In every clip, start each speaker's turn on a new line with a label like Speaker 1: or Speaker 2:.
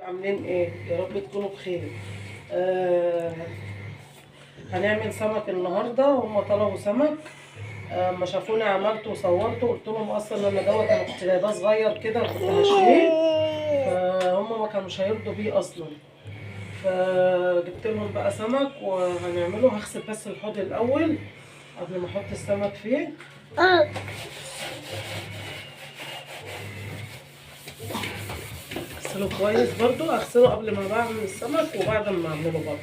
Speaker 1: عاملين ايه؟ يا رب تكونوا بخير. هنعمل سمك النهارده. هم طلبوا سمك. ما شافوني عملته وصورته، قلت لهم اصلا انا دوت انا كنت جايباه صغير كده كنت هشويه، فهم ما كانوش هيرضوا بيه اصلا، فجبت لهم بقى سمك وهنعمله. هغسل بس الحوض الاول قبل ما احط السمك فيه. اغسله كويس برضو، اغسله قبل ما بعمل السمك وبعد ما اعمله برضو.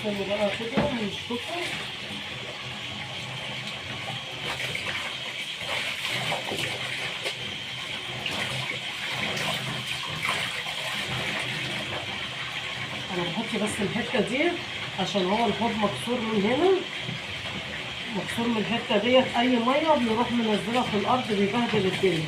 Speaker 1: نغسله بقى كده ونشطفه. انا بحط بس الحتة دي عشان هو الحوض مكسور من هنا، مكسور من الحتة ديت، اي مية بيروح منزلها في الارض بيبهدل الدنيا.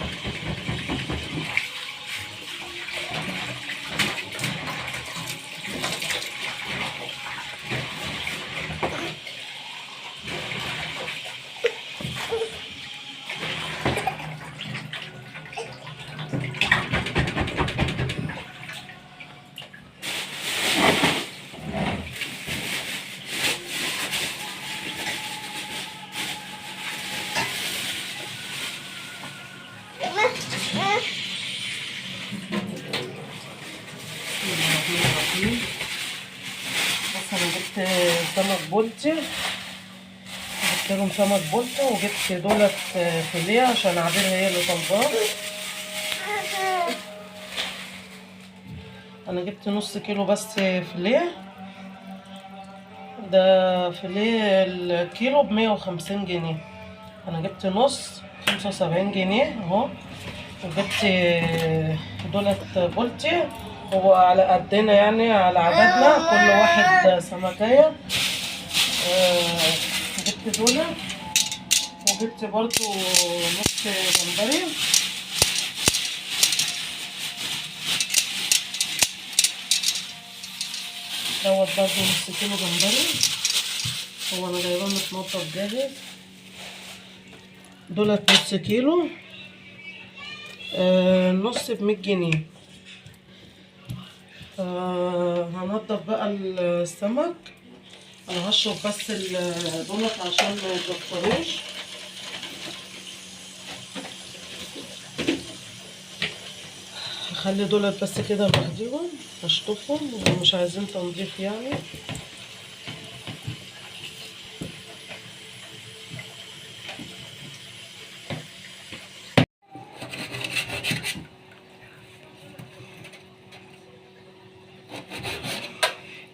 Speaker 1: بس انا جبت سمك بولتي، جبت لهم سمك بولتي وجبت دولت فيليه عشان عبير هي اللي طالباه. انا جبت نص كيلو بس فيليه، ده فيليه الكيلو ب150 جنيه، انا جبت نص 75 جنيه اهو. وجبت دولت بولتي، هو على قدنا يعني، على عددنا كل واحد سمكية. جبت دولة وجبت برضو نص جمبري. دوت برضو نص كيلو جمبري، هو انا جايباه متنضف جاهز. دولت نص كيلو، نص ب100 جنيه. هنضف بقى السمك. انا هشرب بس الدولت عشان ما يتبخروش. هخلي دولت بس كده لوحديهم، هشطفهم ومش عايزين تنظيف يعني.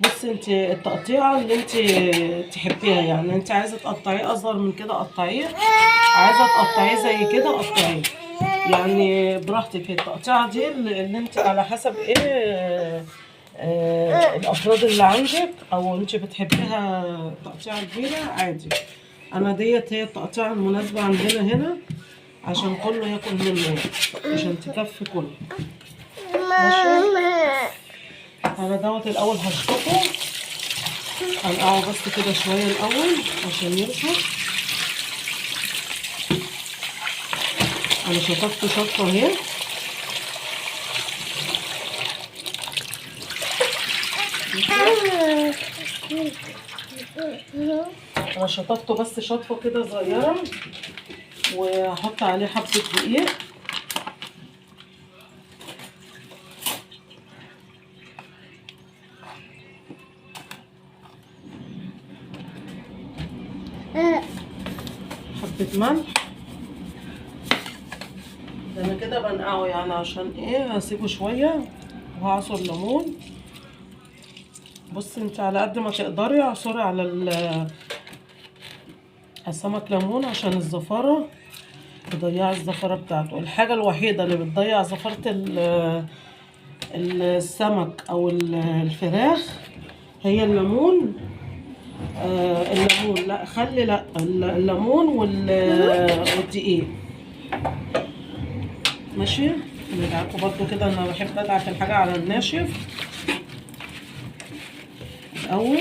Speaker 1: بصي انت التقطيعه اللي انت تحبيها، يعني انت عايزه تقطعيه اصغر من كده قطعية، عايزه تقطعيه زي كده قطعية، يعني براحتك. التقطيعه دي اللي انت على حسب ايه الافراد اللي عندك، او انت بتحبيها تقطيعه كبيرة عادي. انا ديت هي التقطيعه المناسبة عندنا هنا عشان كله ياكل منه، عشان تكفي كله. ماشي، انا دوت الاول هشطفه، هنقعه بس كده شوية الاول عشان ينشف. انا شطفته شطفه اهي. انا شطفته بس شطفه كده صغيرة، وهحط عليه حبه دقيق. حبة ملح، ده انا كده بنقعه يعني عشان ايه، هسيبه شوية وهعصر ليمون. بصي انت على قد ما تقدري اعصري على السمك ليمون عشان الزفاره، تضيعي الزفاره بتاعته. الحاجة الوحيدة اللي بتضيع زفاره السمك او الفراخ هي الليمون. الليمون لا خلي، لا الليمون والدقيق. ماشي، ندعكه برضو كده. انا بحب ادعك الحاجة على الناشف الاول.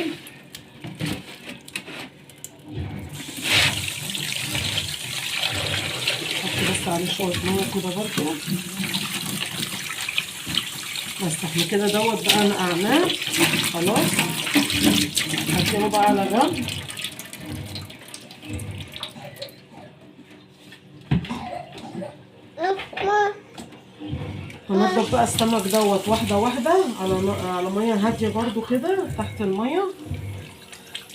Speaker 1: احط بس عليه شوية مية كده برضو. بس احنا كده دوت بقى نقعناه خلاص، هركنه بقى على جنب. هنضف بقى السمك دوت واحدة واحدة على مية هادية برضو كده تحت المية.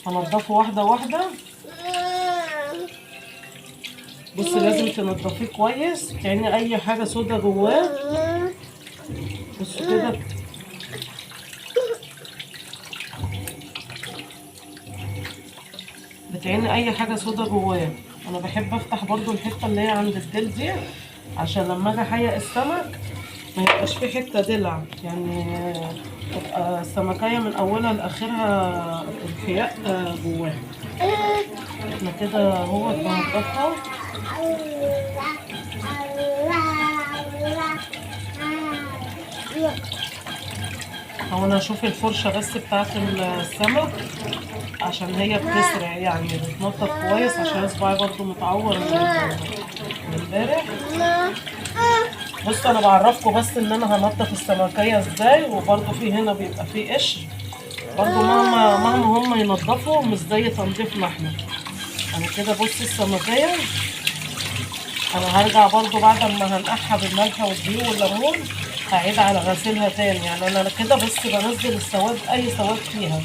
Speaker 1: هنضفه واحدة واحدة. بصي لازم تنضفيه كويس، يعني اي حاجة سودا جواه. بصوا كده بتعيني اي حاجة سودا جواه. انا بحب افتح برضو الحتة اللي هي عند الديل دي عشان لما اجي احيق السمك ما يبقاش في حتة دلع، يعني تبقى السمكيه من اولها لاخرها الحياء جواها. احنا كده اهو بنضفها. هو انا اشوف الفرشة بس بتاعت السمك عشان هي بتسرع يعني بتنطط كويس، عشان صباعي برضو متعور من امبارح. بصوا انا بعرفكم بس ان انا هنطف السمكيه ازاي. وبرضو في هنا بيبقى فيه قشر برضو، مهما هم ينضفوا مش زي تنظيفنا احنا. انا كده بصي السمكيه انا هرجع برضو بعد ما هنقعها بالملح والدقيق والليمون هعيد على غسيلها تاني. يعني انا كده بس بنزل السواد، اي سواد فيها.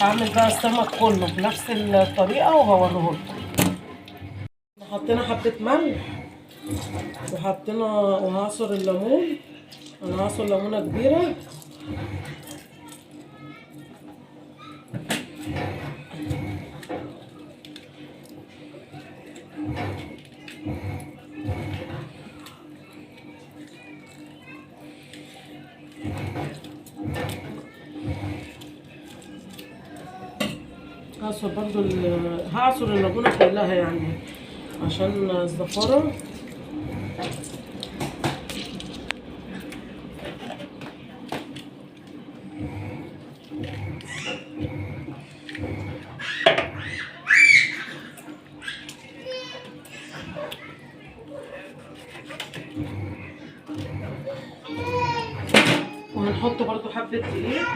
Speaker 1: هعمل بقى السمك كله بنفس الطريقة وهوريه لكم. حطينا حبه ملح وحطينا، وهعصر الليمون. انا هعصر ليمونه كبيرة. هعصر برضو هعصر الليمونه كلها يعني عشان الزفاره. وهنحط برضو حبه دقيق.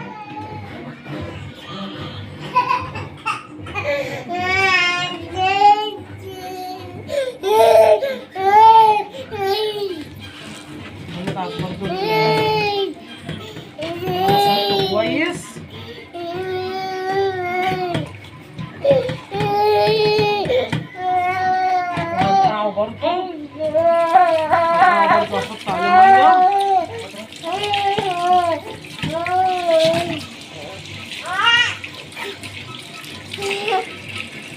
Speaker 1: هنبعت برضو غسلته كويس. وهنقعه برضو، هنقعه برضو، هحط عليه مية.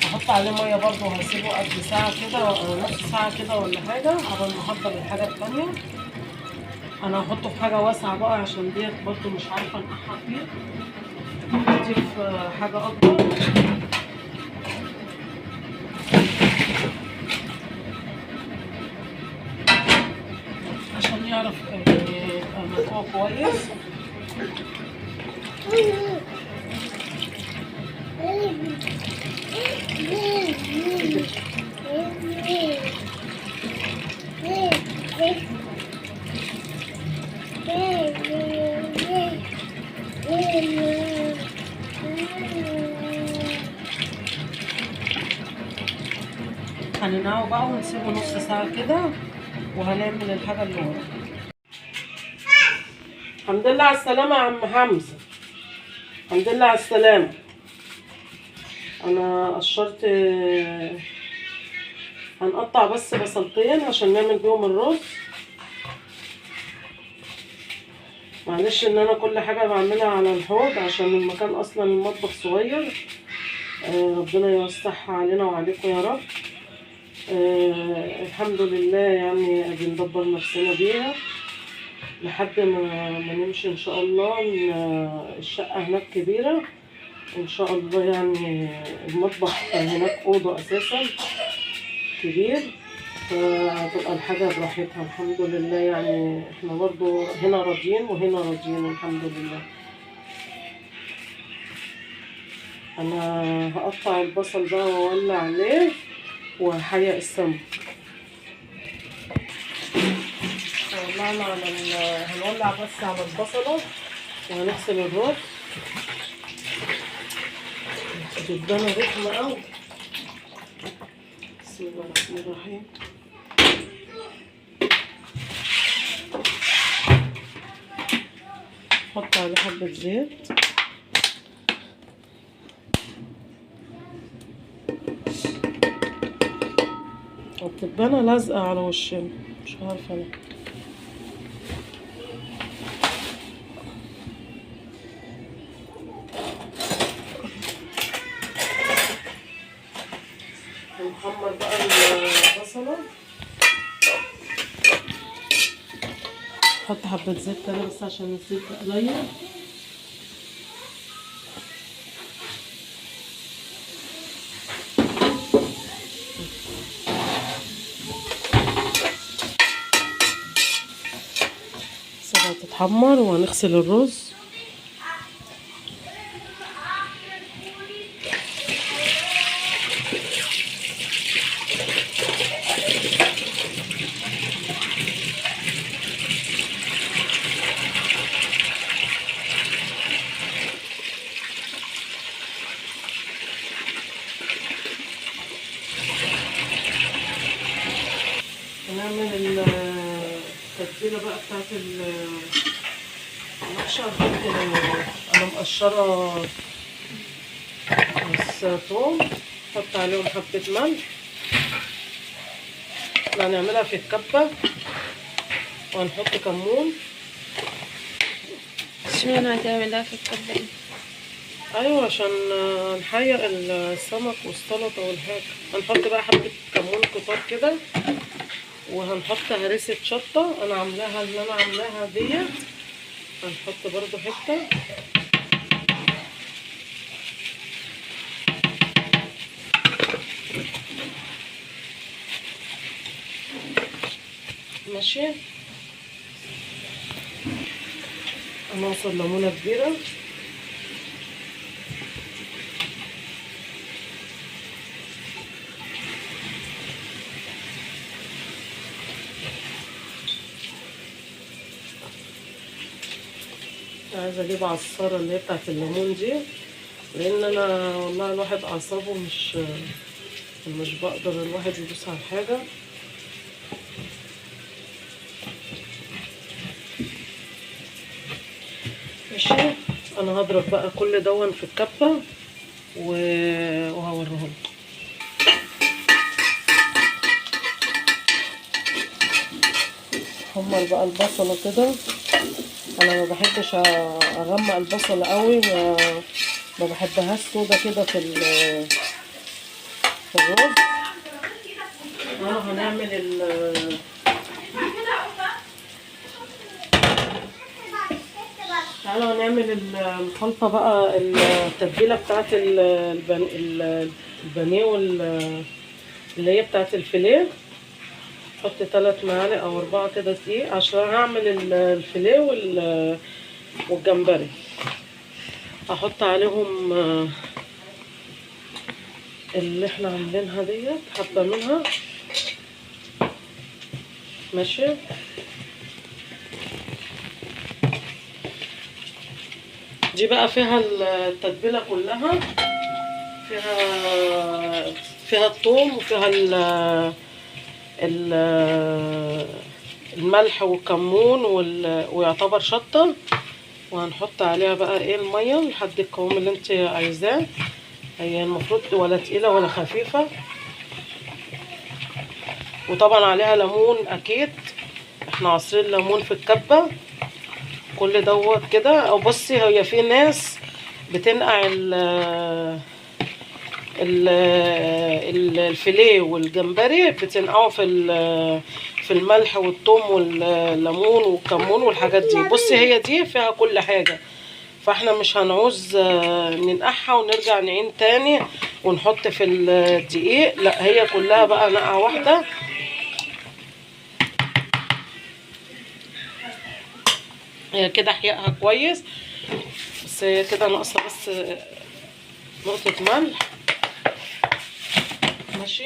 Speaker 1: هحط عليه مية برضو وهسيبه قد ساعة كده، نص ساعة كده ولا حاجة، قبل ما احضر الحاجة التانية. انا هحطه في حاجة واسعة بقى عشان ديت برضو مش عارفه انقعها فيه، هحطيه في حاجة اكبر. عشان يعرف يبقى منقوع كويس. هننقعه بقى ونسيبه نص ساعة كده، وهنعمل الحاجة اللي ورا. الحمد لله على السلامة يا عم حمزة، الحمد لله على السلامة. أنا قشرت هنقطع بس بصلتين عشان نعمل بيهم الرز. معلش ان انا كل حاجة بعملها على الحوض عشان المكان اصلا المطبخ صغير. ربنا يوسعها علينا وعليكم يا رب. الحمد لله يعني بندبر نفسنا بيها لحد ما نمشي ان شاء الله. الشقة هناك كبيرة ان شاء الله، يعني المطبخ هناك اوضة اساسا كبير، فتبقى الحاجة براحتها الحمد لله. يعني احنا برضو هنا راضيين وهنا راضيين الحمد لله. انا هقطع البصل ده واولع عليه وهحيق السمك. ولعنا على هنولع بس على البصله وهنغسل الرز. الدبانه رخمة قوي. بسم الله الرحمن الرحيم. نحط عليه حبه زيت. الدبانه لازقه على وشنا مش عارفه ليه. هنحمر بقى البصله، نحط حبه زيت تاني بس عشان الزيت قليل. سيبها تتحمر وهنغسل الرز. هنعمل التتبيله بقى بتاعت المحشي. انا مقشره بس توم، حط عليهم حبه ملح. احنا هنعملها في الكبه، وهنحط كمون.
Speaker 2: اشمعنى هتعملها في الكبه؟
Speaker 1: ايوه عشان نحيق السمك والسلطة والحاجة. هنحط بقى حبه كمون كتار كده، وهنحط هريسه شطه انا عاملاها، اللي انا عاملاها ديت هنحط برضو حتة. ماشي. هنعصر ليمونه كبيرة. عايزه اجيب عصارة اللي هي بتاعت الليمون دي، لان انا والله الواحد اعصابه مش بقدر الواحد يدوس على الحاجة. ماشي. انا هضرب بقى كل دون في الكبه وهوريهم. حمر بقى البصله كده. انا ما بحبش اغمق البصله قوي، ما بحبهاش سودا كده في الرز. هنعمل تعالوا هنعمل الخلطة بقى، التتبيله بتاعت البانيه اللي هي بتاعت الفيليه. احط 3 معالق او 4 كده دقيق عشان هعمل الفيليه والجمبري. هحط عليهم اللي احنا عاملينها ديت، حبه منها. ماشي. دي بقى فيها التتبيله كلها، فيها الثوم وفيها الملح والكمون ويعتبر شطه. وهنحط عليها بقى ايه المية لحد القوام اللي انت عايزاه. هي المفروض ولا تقيلة ولا خفيفة. وطبعا عليها ليمون اكيد، احنا عصرين ليمون في الكبه كل دوت كده. او بصي هي في ناس بتنقع الفيليه والجمبري، بتنقعه في الملح والثوم والليمون والكمون والحاجات دي. بصي هي دي فيها كل حاجة، فاحنا مش هنعوز ننقعها ونرجع نعين تاني ونحط في الدقيق، لا هي كلها بقى نقعه واحدة. هي كده احيائها كويس، بس هي كده ناقصه بس نقطة ملح. ماشي،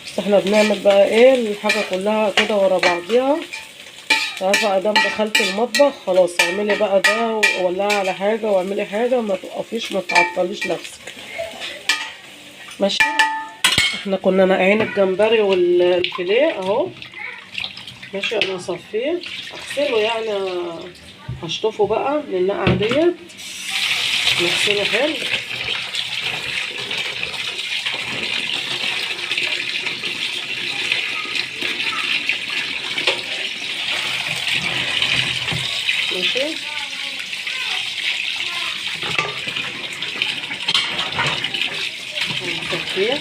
Speaker 1: بس احنا بنعمل بقى ايه الحاجة كلها كده ورا بعضيها. عارفه ادام دخلت المطبخ خلاص اعملي بقى ده وولعي على حاجة واعملي حاجة، ما توقفيش ما تعطليش نفسك. ماشي، احنا كنا ناقعين الجمبري والفيليه اهو. ماشي، انا هصفيه اغسله يعني، هشطفه بقى من النقعه ديت، نغسله حلو. ماشي، نصفيه.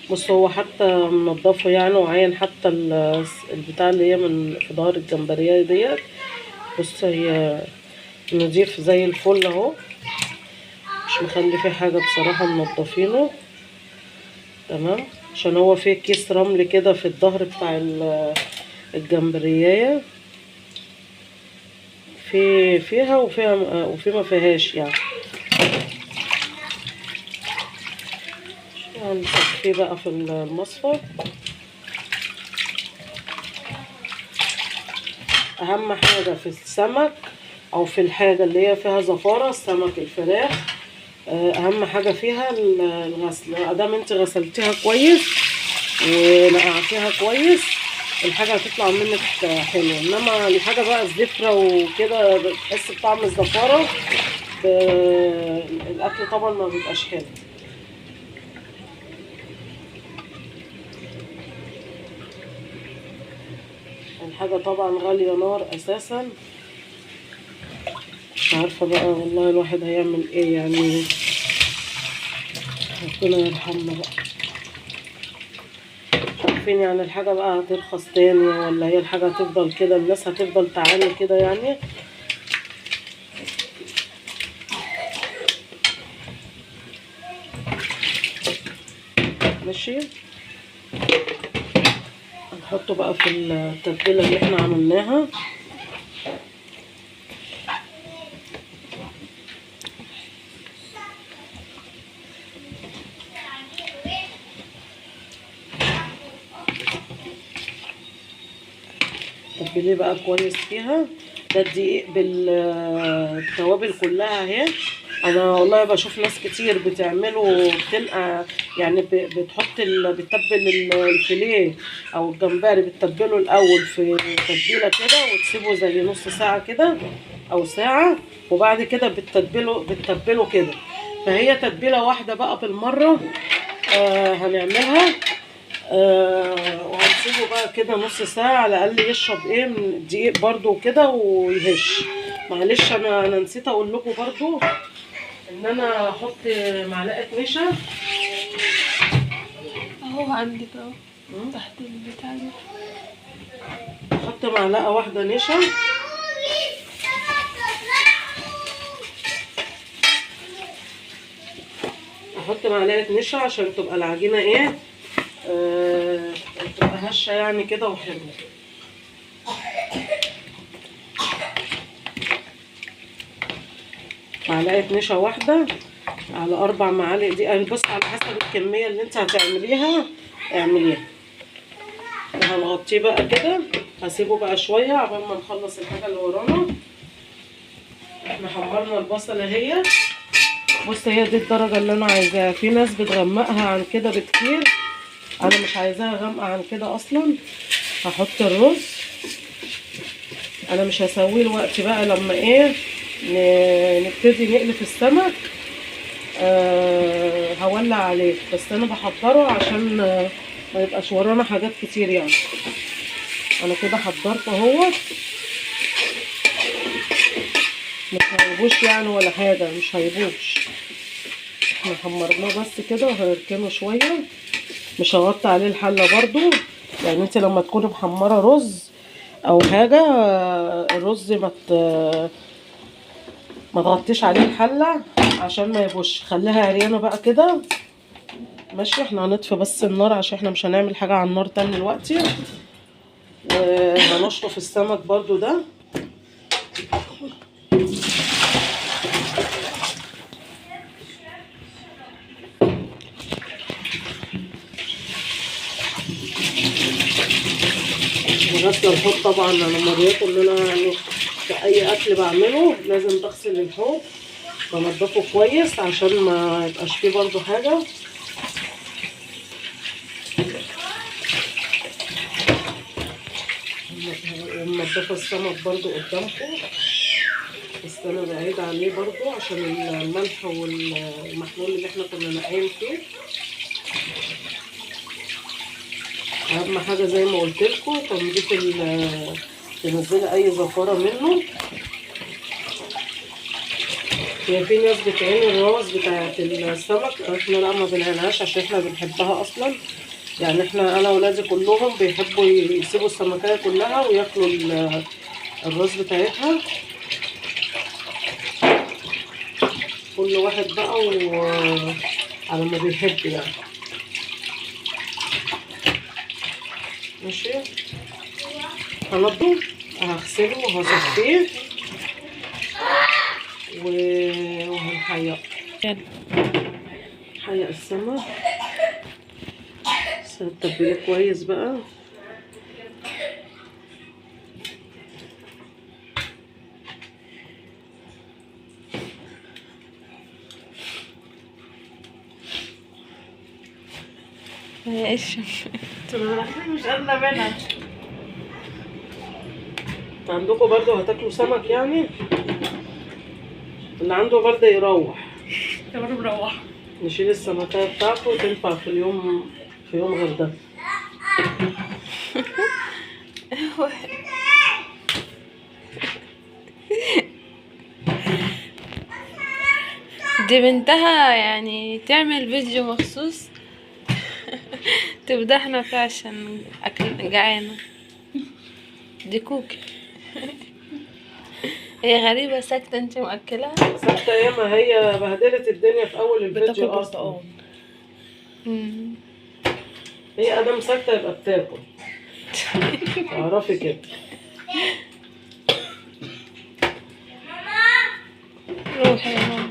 Speaker 1: بص هو حتى منضفه يعني، وعين حتى البتاع اللي هي من في ظهر الجمبريه ديت. بص هي نضيف زي الفل اهو، مش مخلي فيه حاجة بصراحة، منضفينه تمام. عشان هو فيه كيس رمل كده في الظهر بتاع الجمبريه، في فيها وفيها وفي ما فيهاش يعني. هنصفيه بقى في المصفى. اهم حاجة في السمك او في الحاجة اللي هي فيها زفاره، السمك الفراخ، اهم حاجة فيها الغسل. ادام انت غسلتيها كويس ونقعتيها كويس الحاجة هتطلع منك حلوة. انما الحاجة بقى الزفره وكده بتحس بطعم الزفاره، الاكل طبعا ما بيبقاش حلو. الحاجة طبعا غالية نار اساسا، مش عارفه بقى والله الواحد هيعمل ايه يعني، ربنا يرحمنا بقى. مش عارفين يعني الحاجة بقى هترخص تاني ولا هي الحاجة هتفضل كده، الناس هتفضل تعاني كده يعني. ماشي، هنحطه بقى في التتبيله اللي احنا عملناها. تتبليه بقى كويس فيها. ده الدقيق بالتوابل كلها اهي. انا والله بشوف ناس كتير بتعمله، بتنقع يعني، بتحط بتتبل الفيليه او الجمبري، بتتبله الاول في تتبيله كده وتسيبه زي نص ساعة كده او ساعة، وبعد كده بتتبله كده. فهي تتبيله واحدة بقى بالمرة هنعملها، وهنسيبه بقى كده نص ساعة على الاقل يشرب ايه من الدقيق برده كده ويهش. معلش انا نسيت اقول لكم برده ان انا احط معلقه نشا
Speaker 2: اهو عندك اهو تحت البتاع ده.
Speaker 1: احط معلقه واحدة نشا، احط معلقه نشا عشان تبقى العجينة ايه، تبقى هشه يعني كده وحلوه. معلقه نشا واحدة على 4 معالق دي، بص على حسب الكمية اللي انت هتعمليها اعمليها. وهنغطيه بقى كده، هسيبه بقى شوية عقبال ما نخلص الحاجة اللي ورانا. احنا حمرنا البصله اهي، بص هي دي الدرجة اللي انا عايزاها. في ناس بتغمقها عن كده بكتير، انا مش عايزاها غامقه عن كده اصلا. هحط الرز. انا مش هسويه الوقت بقى، لما ايه نبتدي نقلي في السمك هولع عليه، بس انا بحضره عشان ما يبقاش ورانا حاجات كتير يعني. انا كده حضرته اهوت، مش هيبوش يعني ولا حاجة، مش هيبوش. احنا حمرناه بس كده وهنركنه شوية، مش هغطي عليه الحلة برضو. يعني انت لما تكوني محمرة رز او حاجة، الرز ما تغطيش عليه الحلة عشان ما يبوش، خليها عريانه بقى كده. ماشي، احنا هنطفي بس النار عشان احنا مش هنعمل حاجة على النار تاني دلوقتي. وهنشطف السمك برضو ده. غسل الحوض طبعا، انا مريته ان انا يعني في اي اكل بعمله لازم بغسل الحوض، بنضفه كويس عشان ما يبقاش فيه برضو حاجة. ومنضفه السمك برضو قدامكم، بس انا بعيد عليه برضو عشان الملح والمحلول اللي احنا كنا ناقعين فيه. اهم حاجة زي ما قلت لكم تنظيف تنزلي اي زفاره منه. هي في ناس بتعين الراس بتاعه السمك، احنا لا ما بنعينهاش عشان احنا بنحبها اصلا. يعني احنا انا ولادي كلهم بيحبوا يسيبوا السمكيه كلها وياكلوا الراس بتاعتها. كل واحد بقى وعلى ما بيحب يعني. ماشي، هنضفه، هغسله وهصفيه وهنحيق. حيق السمك، بس هتتبليه كويس بقى.
Speaker 2: ايش مش قادرة منها.
Speaker 1: عندكم برضو هتاكلوا سمك يعني؟ اللي عنده برده يروح.
Speaker 2: برضه مروح.
Speaker 1: نشيل السمكية بتاعته تنفع في اليوم، في يوم غير ده.
Speaker 2: دي بنتها يعني تعمل فيديو مخصوص تفضحنا فيه عشان اكل جعانة. دي كوكي. هي غريبة ساكتة، انت مأكلها
Speaker 1: ساكتة ياما، هي بهدلت الدنيا في اول الفيديو اصلا. هي ادم ساكتة يبقى بتاكل. تعرفي كده.
Speaker 2: روحي يا ماما.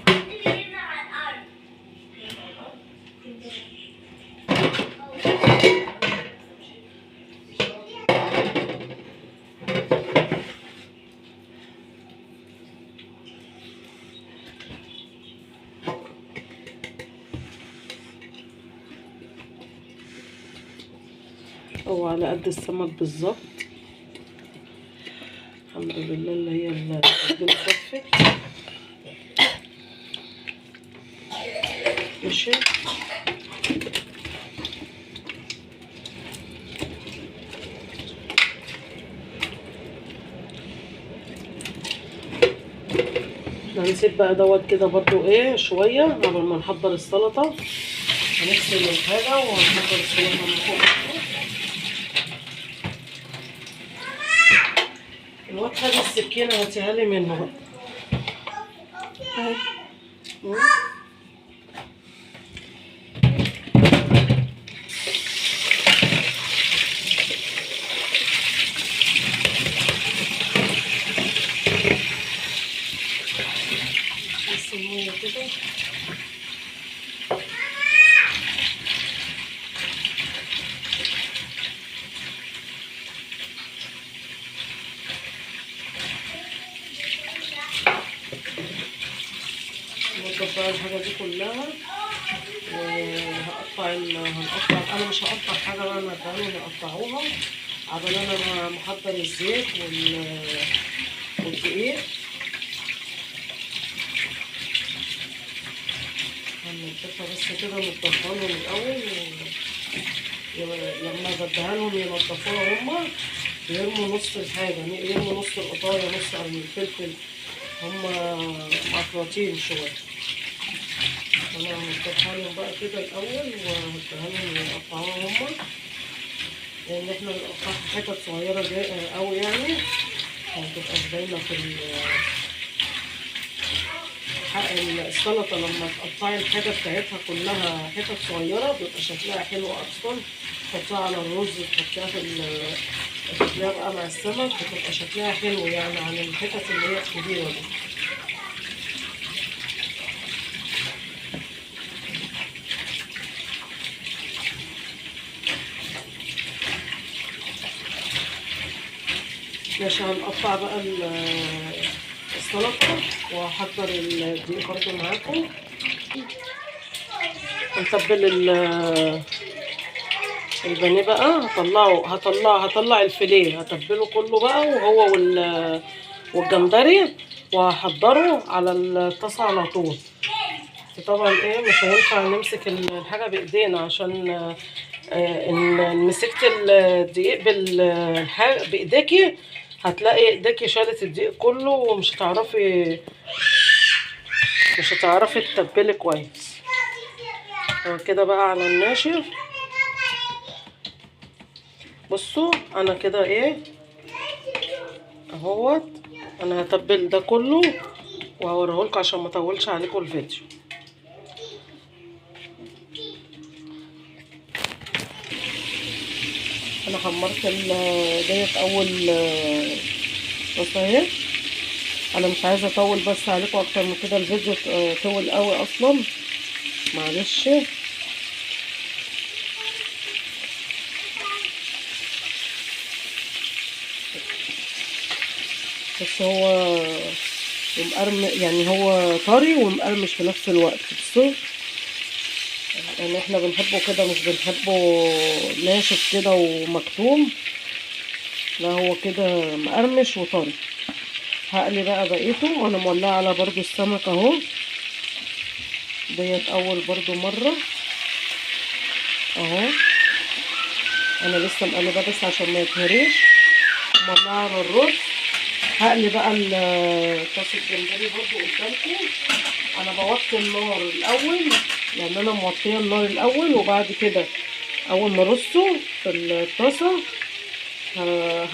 Speaker 1: هو على قد السمك بالظبط، الحمد لله اللي هي التتبيله كفت. ماشي، احنا هنسيب بقى دوت كده برضو ايه شوية قبل ما نحضر السلطة. هنغسل الحاجة وهنحضر السلطة من فوق. الواد خد السكينة هاتيها لي منه بقى. بس المية كده. نضف بقى الحاجة دي كلها، وهقطع هنقطع. انا مش هقطع حاجة بقى، انا هديها لهم يقطعوها. عبال انا محضر الزيت والدقيق. هننضفها بس كده، نضفها لهم الاول، لما بديها لهم ينضفوها هما، بيرموا نص الحاجة، يرموا نص القطايه، نص الفلفل، هما مقفلطين شوية. انا هنضفها لهم بقى كده الاول وهديها لهم يقطعوها هما، لان احنا بنقطعها حتت صغيرة قوي يعني، متبقاش باينة في حق السلطة. لما تقطعي الحاجة بتاعتها كلها حتت صغيرة بيبقى شكلها حلو اصلا، تحطيها على الرز، تحطيها في تاكليها بقى مع السمك، بتبقى شكلها حلو يعني عن الحتت اللي هي الكبيرة دي. ماشي، هنقطع بقى السلطة وهحضر الدقيق برضو معاكم. هنتبل البانيه بقى، هطلع الفيليه، هتبله كله بقى وهو والجمبري، وهحضره على الطاسه على طول. طبعا ايه، مش هينفع نمسك الحاجة بايدينا، عشان ان مسكت الدقيق بايديكي هتلاقي ايديكي شالت الدقيق كله، ومش هتعرفي مش هتعرفي تتبلي كويس. كده بقى على الناشف. بصوا انا كده ايه اهوت، انا هتبل ده كله وهوريهولكوا عشان ما اطولش عليكم الفيديو. انا حمرت ديت اول بص اهي. انا مش عايزه اطول بس عليكم اكتر من كده، الفيديو طول قوي اصلا، معلش. بس هو مقرم يعني، هو طري ومقرمش في نفس الوقت. بصوا يعني احنا بنحبه كده، مش بنحبه ناشف كده ومكتوم، لا هو كده مقرمش وطري. هقلي بقى بقيته، وانا مولعه على برضو السمك اهو ديت اول برضو مرة اهو. انا لسه مقلبه بس عشان ما يتهريش. مولعه على الرز. هقلي بقى طاسه الجمبري برضو قدامكم. انا بوطي النار الاول، يعني انا موطيه النار الاول، وبعد كده اول ما ارصه في الطاسه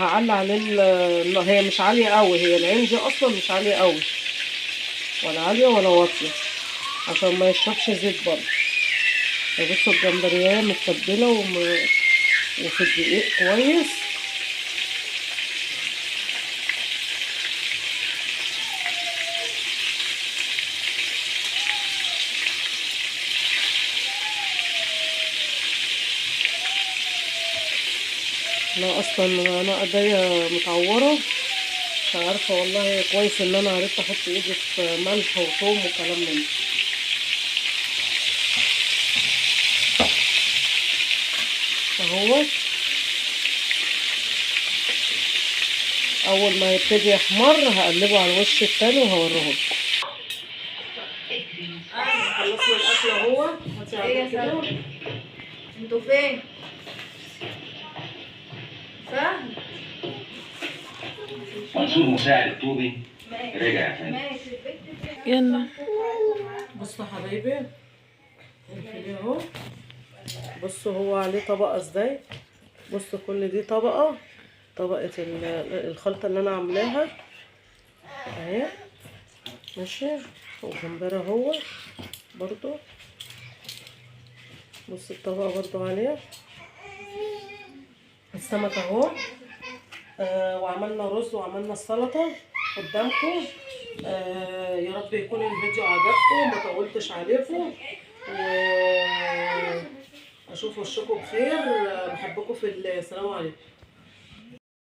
Speaker 1: هعلي عليه النار. هي مش عالية قوي، هي العين دي اصلا مش عالية قوي، ولا عالية ولا واطية، عشان ما يشربش زيت برضه. بصوا الجمبريه متبله وفي الدقيق كويس. انا اصلا انا ايديا متعوره، مش عارفه والله. كويس ان انا عرفت احط ايدي في ملح وثوم وكلام من ده. اهو اول ما يبتدي يحمر هقلبه على الوش التاني وهوريه لكم. خلصنا الاكل اهو. هاتي كده.
Speaker 2: انتوا فين؟ سهل.
Speaker 3: منصور مساعد الطوبي رجع يا فندم.
Speaker 2: يلا
Speaker 1: بصوا حبايبي الفيليه اهو. بصوا هو عليه طبقه ازاي. بصوا كل دي طبقه، طبقه الخلطة اللي انا عاملاها اهي، ماشي. والجمبري اهو برضو، بصوا الطبقة برضو عليه. السمك اهو. وعملنا رز وعملنا السلطة قدامكم. يا رب يكون الفيديو عجبكم، ما طولتش عليكم، واشوف وشكم بخير. بحبكم في السلام عليكم.